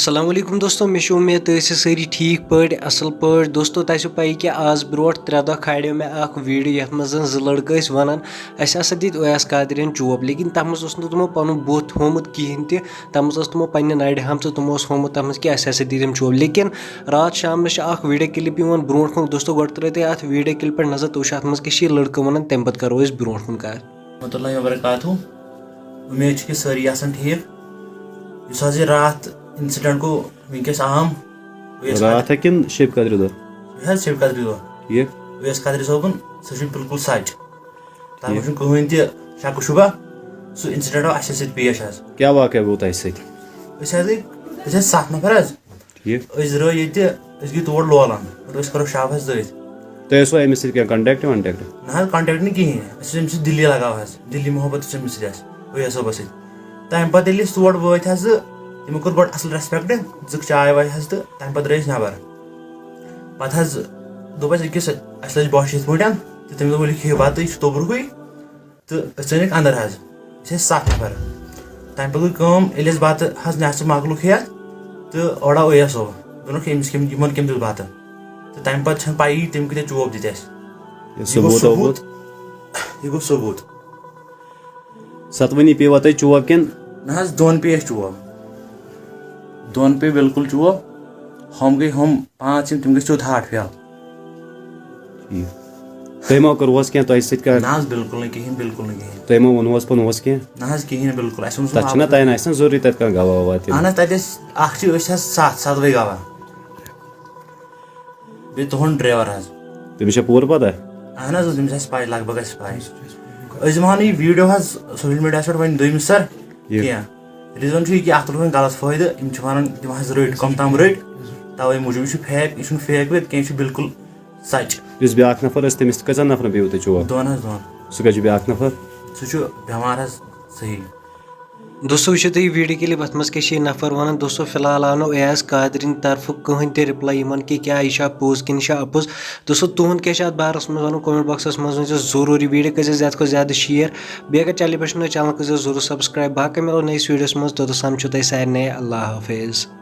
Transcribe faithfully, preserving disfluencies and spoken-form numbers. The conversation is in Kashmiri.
السلام علیکم دوستو، مےٚ چھِ اُمید تُہۍ ٲسِو سٲری ٹھیٖک پٲٹھۍ، اَصٕل پٲٹھۍ۔ دوستو، تۄہہِ چھُو پَیی کہِ آز برونٛٹھ ترٛےٚ دۄہ کھالیو مےٚ اَکھ ویٖڈیو، یَتھ منٛز زٕ لٔڑکہٕ ٲسۍ وَنان، اَسہِ ہسا دِتۍ اویس قادرین چوب، لیکن تَتھ منٛز اوس نہٕ تِمو پَنُن بُتھ ہومُت کِہیٖنۍ تہِ۔ تَتھ منٛز ٲس تِمو پننہِ نرِ ہمژٕ، تِمو اوس ہومُت تَتھ منٛز کہِ اَسہِ ہسا دِتۍ یِم چوب۔ لیکن راتھ شامنَس چھِ اَکھ ویٖڈیو کِلِپ یِوان برونٛٹھ کُن۔ دوستو، گۄڈٕ ترٛٲیِو تُہۍ اَتھ ویٖڈیو کِلِپہِ پٮ۪ٹھ نظر، تُہۍ وٕچھِو اَتھ منٛز کیٛاہ چھِ یہِ لٔڑکہٕ وَنان، تَمہِ پَتہٕ کَرو أسۍ برونٛٹھ کُن کَتھ۔ ورحمتہ اللہ وبرکاتہ۔ اُمید چھِ کہِ سٲری آسَن ٹھیٖک۔ یُس حظ یہِ راتھ incident گوٚو وٕنکیٚس عام، اویس راتھ ہا کِنہٕ شیٚبہِ قدرِ دۄہ؟ یہِ حظ شیٚبہِ قدرِ دۄہ۔ ٹھیٖک۔ اویس قادری صٲبُن، سُہ چھُ بالکل سچ۔ تَتھ منٛز ٹھیٖک۔ چھُنہٕ کٕہٕنۍ تہِ شک و شبہ۔ سُہ incident آو اَسہِ سۭتۍ پیش حظ۔ کیٛاہ واقعہ گوٚو تۄہہِ سۭتۍ؟ أسۍ حظ گٔے، أسۍ ٲسۍ ستھ نفر حظ۔ ٹھیٖک۔ أسۍ درٛٲے ییٚتہِ، أسۍ گٔے تور لولان، مگر أسۍ کَرو شب حظ تٔتھۍ۔ تۄہہِ اوسوا أمِس سۭتۍ کینٛہہ contact وانٹیکٹ؟ نہ حظ، contact نہٕ کِہیٖنۍ۔ اَسہِ اوس أمِس سۭتۍ دِلی لگاو حظ، دِلی محبت اوس أمِس سۭتۍ اَسہِ، اویس صٲبَس سۭتۍ۔ تَمہِ پَتہٕ ییٚلہِ أسۍ تور وٲتۍ حظ، تہٕ تِمو کوٚر گۄڈٕ اَصٕل respect، دِژٕکھ چاے واے حظ، تہٕ تَمہِ پَتہٕ درٛاے أسۍ نٮ۪بر۔ پَتہٕ حظ دوٚپ اَسہِ أکِس، اَسہِ لٔج بۄچھِ یِتھ پٲٹھۍ، تہٕ تٔمۍ دوٚپ، "ؤلِو کھیٚیِو بَتہٕ، یہِ چھُ توٚبرُکُے۔" تہٕ أسۍ ژٲنِکھ اَندَر حظ۔ أسۍ ٲسۍ سَتھ نفر۔ تَمہِ پَتہٕ گٔے کٲم، ییٚلہِ اَسہِ بَتہٕ حظ نیٛاہ سُہ مۄکلوُکھ ہیٚتھ، تہٕ اورٕ آو اویس صٲب۔ دوٚپنَکھ، "أمِس کٔمۍ، یِمَن کٔمۍ دیُت بَتہٕ؟" تہٕ تَمہِ پَتہٕ چھَنہٕ پَیی تٔمۍ کۭتیٛاہ چوب دِتۍ اَسہِ۔ یہِ یہِ گوٚو ثبوٗت وبوٗت؟ ثبوٗت۔ یہِ گوٚو ثبوٗت۔ ستوٕنی پیٚیوا تۄہہِ چوب کِنہٕ؟ نہ حظ، دۄن پیٚیہِ اَسہِ چوب۔ دۄن پیٚیہِ بالکل چوب۔ ہُم گٔے ہُم پانٛژھ یِم، تِم گٔے سیوٚد heart fail۔ ٹھیٖک۔ تۄہہِ ما کوٚروٕ حظ کینٛہہ تۄہہِ سۭتۍ کانٛہہ؟ نہ حظ، بالکل نہٕ کِہیٖنۍ، بالکل نہٕ کِہیٖنۍ۔ تۄہہِ ما ووٚنوٕ حظ پوٚنوٕ حظ کینٛہہ؟ نہ حظ، کِہیٖنۍ بالکل۔ اَسہِ ووٚن نہٕ تَتھ چھُنہ واپس۔ تۄہہِ آسان ضروٗری تَتہِ کانٛہہ گواہ وواہ تہِ؟ اہن حظ، تَتہِ ٲسۍ اَکھ چھِ، أسۍ حظ ستھ، ستوَے گواہ۔ بیٚیہِ تُہُنٛد driver حظ۔ تٔمِس چھا پوٗرٕ پَتہ؟ اہن حظ، تٔمِس آسہِ پَے، لگ بگ آسہِ پَے۔ أسۍ دِمہو نہٕ یہِ video حظ social mediaہَس پٮ۪ٹھ وۄنۍ دوٚیمِس سَر یہِ۔ کینٛہہ۔ Reason چھُ یہِ کہِ اَتھ تُل وۄنۍ غلط فٲیدٕ، یِم چھِ وَنان تِم حظ رٔٹۍ، کَم تام رٔٹۍ، تَوَے موٗجوٗب۔ یہِ چھُ fake، یہِ چھُنہٕ fake ویک کینٛہہ، یہِ چھُ بالکل سچ۔ یُس بیٛاکھ نفر ٲسۍ، تٔمِس تہِ کٔژَن نفرَن پیٚیِو تۄہہِ چوب؟ دۄن حظ، دۄن۔ سُہ کَتہِ چھُ بیٛاکھ نفر؟ سُہ چھُ بٮ۪مار حظ، صحیح۔ دوستو، وٕچھِو تُہۍ یہِ video clip، اَتھ منٛز کیٛاہ چھِ یہِ نفر وَنان۔ دوستو، فی الحال آو نہٕ اویس قادرِن طرفہٕ کٕہٕنۍ تہِ reply یِمَن کہِ کیٛاہ یہِ چھا پوٚز کِنہٕ یہِ چھا اَپُز۔ دوستو، تُہُنٛد کیٛاہ چھُ اَتھ بارَس منٛز وَنُن؟ Comment boxَس منٛز ؤنۍزیو ضروٗری۔ Video کٔرۍزیو زیادٕ کھۄتہٕ زیادٕ share۔ بیٚیہِ اگر channel پٮ۪ٹھ چھُو نہٕ channel، کٔرۍزیو ضروٗر subscribe۔ باقٕے مِلو نٔیِس videoہَس منٛز، توٚتَس تام چھُو تۄہہِ سارنٕے اللہ حافظ۔